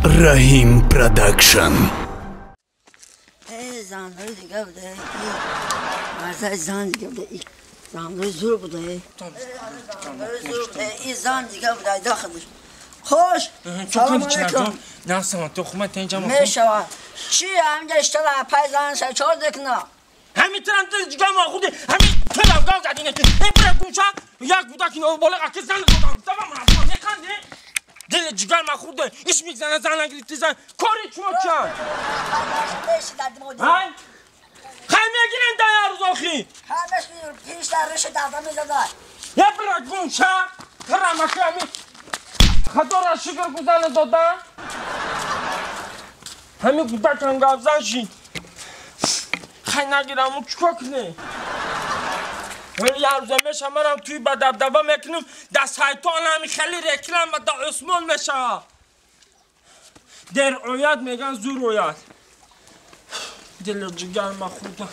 Раҳим Продакшн. خوش سلام علیکم. نه تو خوب تنجا میشود چی همینجا اشتلا پای زن چهار دکنا همین ترم دل جگه ما خورده همین ترم گاو زدینه که ای برای گوشا یک بودا که نو بالا اکی زن دادم دادم رفتم میخنده دل جگر ما خورده ایش میزنه زن گرفتی زن کاری چون کرد های خیلی میگیرن در روز آخی همش پیش در رش دادم میزنه یه برای گوشا ترم اکی همین خدا را شکر گزنه دادن همین کودک هم گاو شید خیلی نگیرم و چیکار کنه ولی یه روزه میشه مرم توی با دبدبه میکنم در سایتان همی خیلی رکلم و در عثمان میشه در آید میگن زور آید دل جگر ما خوردم.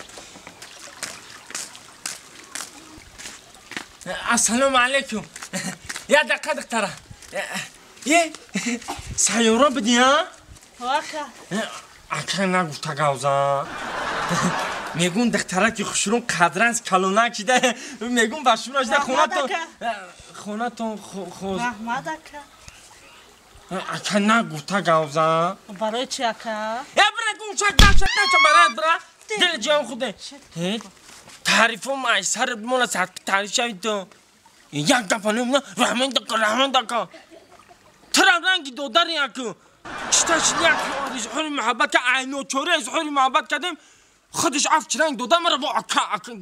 السلام علیکم. یه دقیقه دختره یه سیاره بدی ها؟ واقعا اکا نگفته گوزا میگون دختره که خوشرون قدرنس کلونه کیده میگون بشون اجده خونه تون خود رحمت اکا اکا نگفته گوزا برای چی اکا؟ ای برای گوشک نشد نشد برای برای دل جان خوده تعریفم ای سر مولا تعریف شوید تو یک دفعه نمیدونم رحمت دکا رحمت دکا ترم رنگی دادر یکو چطور شد یک اظهار محبت که عینو چوری اظهار محبت کردیم خودش افت رنگ داده مرا با اکا اکا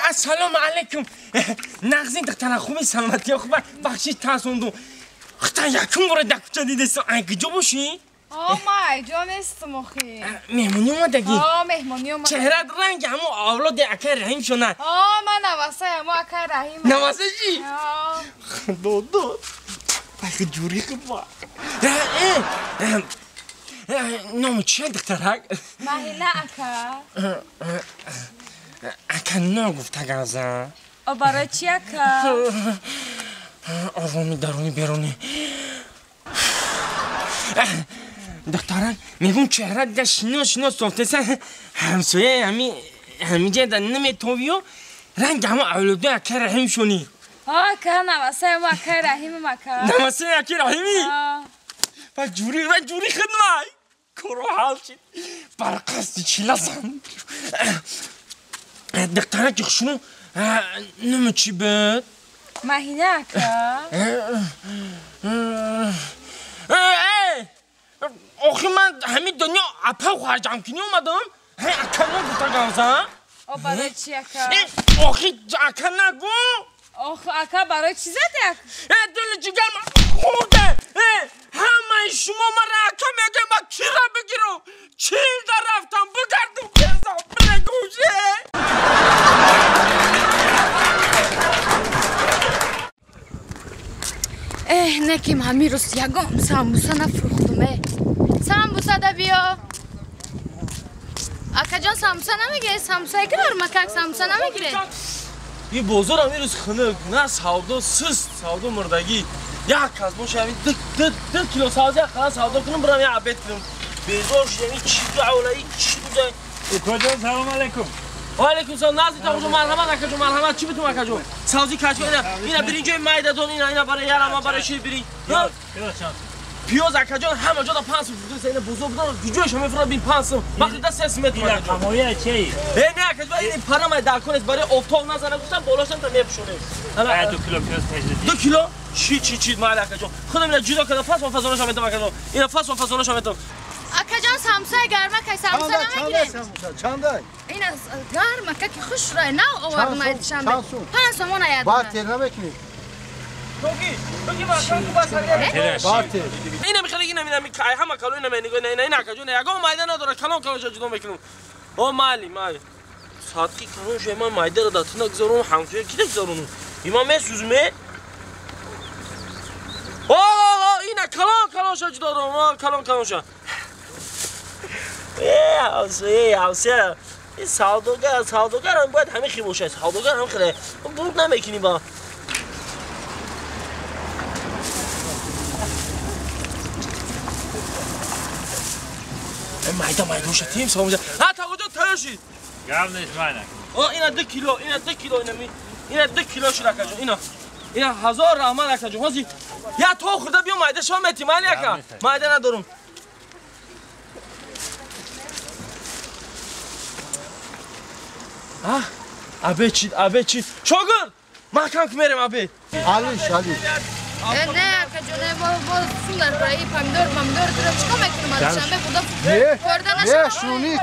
السلام علیکم. نغزین دختر خوبی سلامتی خوبه بخشی ترسوندم خطا یکم باره در کوچه دیدستم کجا باشی؟ آه ما ایجا نیستم آخی مهمونی اومدگی؟ آه مهمونی اومدگی چهرت رنگ همون اولاد اکای رحیم شونه آه من نواسه همون اکای رحیم نواسه چی؟ آه خدا داد بخی جوری خوبه نام چیه دخترک؟ مهینه اکا اکا نگفت گازا برای چی اکا؟ آرامی درونی بیرونی دخترک میگم چهره دیگه شنو شنو صوفته همسایه همیجه در نمیتویو رنگ همه اولوده اکا رحیم شونی آه اکا نواسه ما اکا رحیم اکا نواسه اکا رحیمی؟ و جوری و جوری خدمت کرو حال شد بر قصدی چی لازم دخترک خشونو نمو چی بود؟ مهینه اکا آخه من همین دنیا اپا خواهر جمع کنی اومدم هی اکا نگو تا گازم برای چی اکا؟ آخه اکا نگو آخه اکا برای چی زدی اکا؟ دل جگر من خورده همه شما من اکا میگه من کی را بگیرم چیل در رفتم بگردم بزم بگوشه اه نکیم همین روز یگام سامبوسه نفروختم سامبوسه ده بیا اکا جان سامبوسه نمیگیره سامبوسه گرم اکا سامبوسه نمیگیره این بازار هم روز خنک نه سودا سست سودا مردگی یک از باشه همین دو کیلو سبزی خلاص سودا کنم برم یه عبید کنم بیزار شدم این چی دوله این چی بوده اکا جان سلام علیکم و علیکم سلام نازی تا جون مرحبا اکا جون مرحبا چی بتون اکا جون سبزی کچ اینا اینا برنج مایده دون اینا اینا برای یارم برای شیر برنج پیاز چند پیاز اکا جان همه جا 5 فروخته اینا بزرگ بودن کجاش همه فرا بین 5 وقتی 10 سه متر اینا قمایه چی ای نه اکا جان این پرم در کنه برای افتاب نزنه گفتم بالاشم تا میپوشونه 2 کیلو پیاز تجدید 2 کیلو چی چی چی مال اکا جان خودم اینا جدا کردم فصل فصلش هم میدم اکا جان اینا فصل فصلش هم میدم اکا جان سامسه گرمه که سامسه نمیگیره چنده این گرمه که خوش رای نه آوردم شنبه 5 سومون یاد بارتر نمیکنی بگی بس اینا میخواد اینا اینا میخواد همه کالو اینا میگه نه نه اکا جون یگام مایده نداره کلام کلام جدا میکنم او مالی مالی صادقی کلام شما مایده رو داتنا گذارم همسایه کی گذارم اینا میسوزمه او اینا Калон калон ша ҷудо дорам, калон калон ша. Э, ҳавсе, ҳавсе. Ин савдогар, савдогар бояд ҳамин хел бошад. Савдогар ҳам хеле. Бурд намекунӣ ба. Майда майда ша тим савдо. Ҳа, тағоҷон тайёр шид. Гап нест майна. О, ина 2 кило, ина 2 кило, ина ми. Ина 2 кило шуд акаҷон, ина. Ина 1000 раҳмат акаҷон. Ҳозир я то хӯрда биё майда шо мети, майли ака. Майда надорум. А, абе чид, абе чид. Шогирд, маҳкам ки мерем абе. Алиш, алиш. Не, акаҷон, мо сум дар барои помидор, помидор туро чикор мекунем? Душанбе буда хӯрда нашавад. Не, шуни.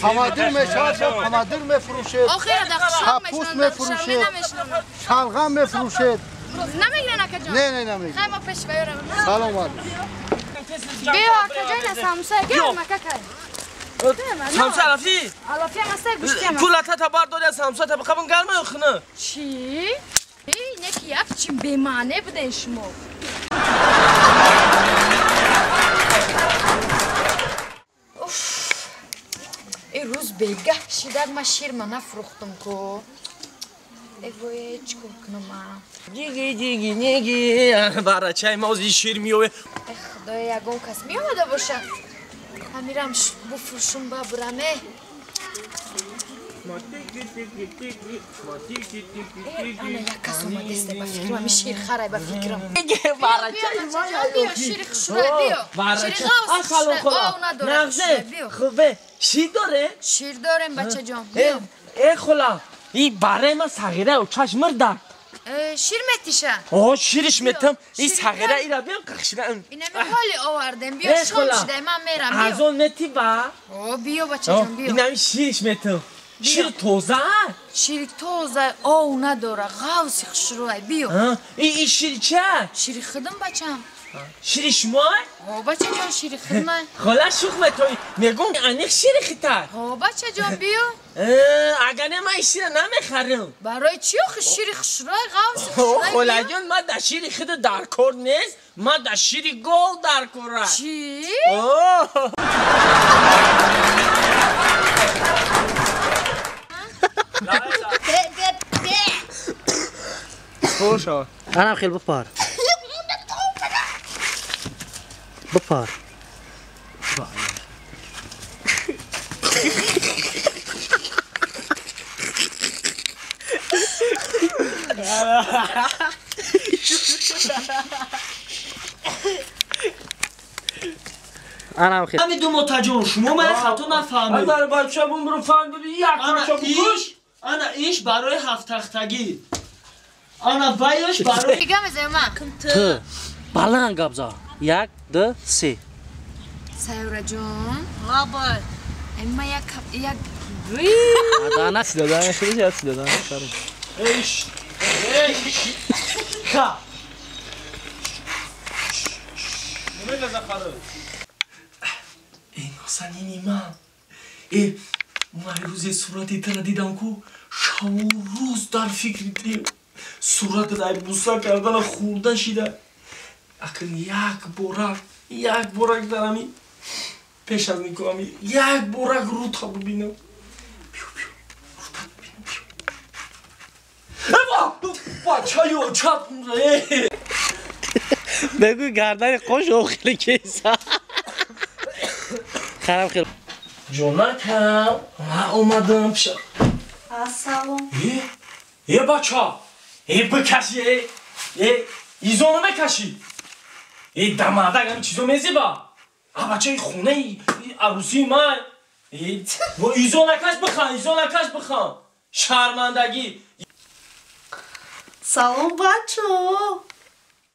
Помидор мешавад, помидор мефурӯшед. Охир дар қишлоқ Капуст мефурӯшед. Шалғам мефурӯшед. Намегирен акаҷон? Не, не, намегирен. Хай мо пеш ваёрам. Салом алейкум. Биё акаҷон, ина самса гирм акакай. Самса алафи? Алафи ҳам аст, гӯшти ҳам аст. Кулата та бардори самса та бақабын гарма ё хина? Чӣ? Не ки як чӣ бемаъне буден шумо. Уф. Э рӯз бегаҳ шидак ма ширма нафурӯхтум ку. Э вой, чӣ кор кунам ма? Диги, диги, ниги, барачаи ма ози шир меове. Э худоя, ягон кас меомада бошад. Ҳамирам буфурӯшум бабураме. Ана як кас омадеста ба фикрам, ами ширхарай ба фикрам. Биё шири хушрай, биё. Шири ғавс хушрай, ов надорад хушрай, биё. Хубе, шир доре? Шир дорем, бачаҷон, биё. Э хола, и бараи ман сағира чашм мирда. Шир метиша? О, шириш метам. И сағира ира биё қахшира. Инами ҳоли овардем, биё шом шидай, ман мерам, биё. Арзон мети ба? О, биё бачаҷон, биё. Инами шириш метам. Шир тоза? Шири тоза, ов надора, ғавси хушрӯай, биё. И шири ча? Шири худам, бачам. Шири шумо? О, бачаҷон, шири худмай. Хола шух метои, мегум аниқ шири хита. О, бачаҷон, биё. Агар не ман шира намехарам. Барои чӣ охи шири хушрӯай, ғавси хушрӯай? Холаҷон, ман дар шири худ дар кор нест, ман дар шири гов дар кора. Чӣ? Хоша. Анам хел бипар. Бипар. Анам хел. Ҳамин ду мотаҷон, шумо мана хато нафаҳмед. Дар бача бумру фаҳм як бача букуш. Ана иш барои ҳафттахтагӣ. Ана вайш барои Дига мезанам ман. Ту баланд гап за. 1 2 3. Сайёраҷон. Лабай. Ма як як Адана сидадан хеле зиёд сидадан. Эйш. Эйш. Ха. Эй, носанини ман. Э, ман рӯзе сурати тара дидам ку шабу рӯз дар фикри дем. Сурат дай буса кардана хӯрда шида. Акн як борак дарами пеш аз никоҳами як борак рута бубинам. Биё, биё, рута бубинам, биё. Эва! Бачаё, чап. Бегӯй гардани қош охири кеса. Харам хел. Ҷонакам, ман омадам пеша. Ассалом. Э, бача, э, бикаши, э, э, изо намекашӣ. Э, дамадак ҳамин чизо мезиба. А бачаи хонаи арӯсии ман. Э, изо накаш бихан, изо накаш бихан. Шармандагӣ. Салом, бачо.